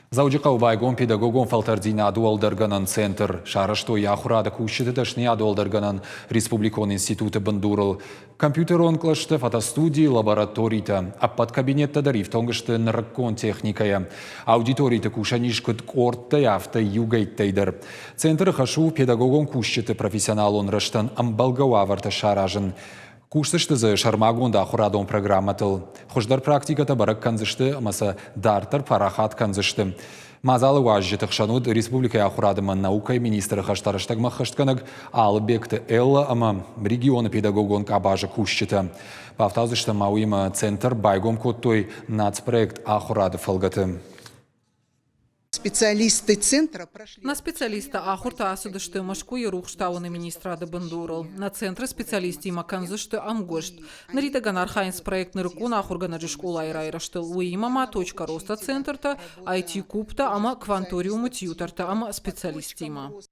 Дзӕуджыхъӕуы байгом педагогон фӕлтӕрддзинады уӕлдӕргӕнӕн центр. Сарӕзтой ахуырады кусджыты дӕсныйады уӕлдӕргӕнӕн республикон институты бындурыл. Компьютерон кълӕсты, фотостудийы, лабораторитӕ. Ӕппӕт кабинеттӕ дӕр ифтонг сты нырыккон техникӕйӕ. Аудиториты кусӕн ис куыд къордтӕй, афтӕ иугӕйттӕй дӕр. Центры хӕс у педагогон кусджыты профессионалон рӕзтӕн ӕмбӕлгӕ уавӕртӕ саразын. Кусдзысты дзы сӕрмагонд ахуырадон программӕтыл. Хуыздӕр практикӕтӕ бӕрӕг кӕндзысты ӕмӕ сӕ дарддӕр парахат кӕндзысты. Мадзалы уазджыты хсӕн уыд республикӕйы ахуырады ӕмӕ наукӕйы министры хӕстӕ рӕстӕгмӕ ӕххӕстгӕнӕг Алыбегты Эллӕ ӕмӕ регионы педагогон къабазы кусджытӕ. Бафтаудзысты ма уыимӕ центр байгом кодтой нацпроект Ахуырады фӕлгӕты. Специалисты центра прошли. Нӕ специалисттӕ ахуырты ацыдысты Мӕскуыйы рухстауыны министрады бындурыл. Нӕ центры специалисттимӕ кӕндзысты ӕмгуыст. Ныридӕгӕн архайынц проект Нырыккон ахуыргӕнӕджы скъолайы райрӕзтыл, уыимӕ ма Точка роста центртӕ, IT-кубтӕ ӕмӕ кванториумы тьютортӕ ӕмӕ специалисттимӕ.